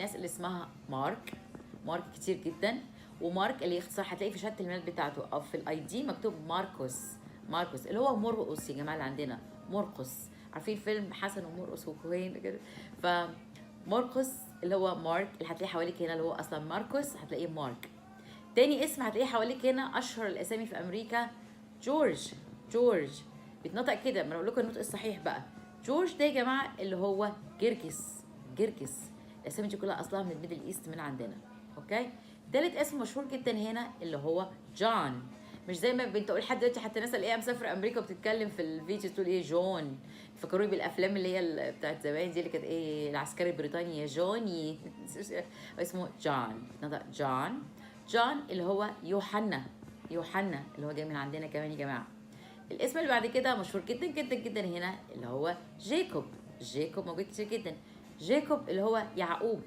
الناس اللي اسمها مارك. مارك كتير جدا، ومارك اللي اختصار هتلاقيه في شهادة الميلاد بتاعته او في ال ID مكتوب ماركوس. ماركوس اللي هو مرقس يا جماعه، اللي عندنا مرقس. عارفين فيلم حسن ومرقس وكوين كده؟ فمرقس اللي هو مارك اللي هتلاقيه حواليك هنا، اللي هو اصلا ماركوس، هتلاقيه مارك. تاني اسم هتلاقيه حواليك هنا، اشهر الاسامي في امريكا، جورج. جورج بيتنطق كده، ما انا اقول لكم النطق الصحيح بقى. جورج ده يا جماعة اللي هو جرجس. جرجس. الاسامي دي كلها اصلها من ال Middle East من عندنا، okay؟ تالت اسم مشهور جدا هنا اللي هو جون. مش زي ما بنت اقول لحد دلوقتي، حتى ناس الاقيها مسافرة امريكا وبتتكلم في الفيديو تقول ايه جون. فكروني بالافلام اللي هي بتاعت زمان دي، اللي كانت ايه، العسكري البريطاني يا جوني. اسمه جون، نطق جون. جون اللي هو يوحنا. يوحنا اللي هو جاي من عندنا كمان يا جماعه. الاسم اللي بعد كده مشهور جدا جدا جدا هنا اللي هو جيكوب. جيكوب موجود كتير جدا. جيكوب اللي هو يعقوب.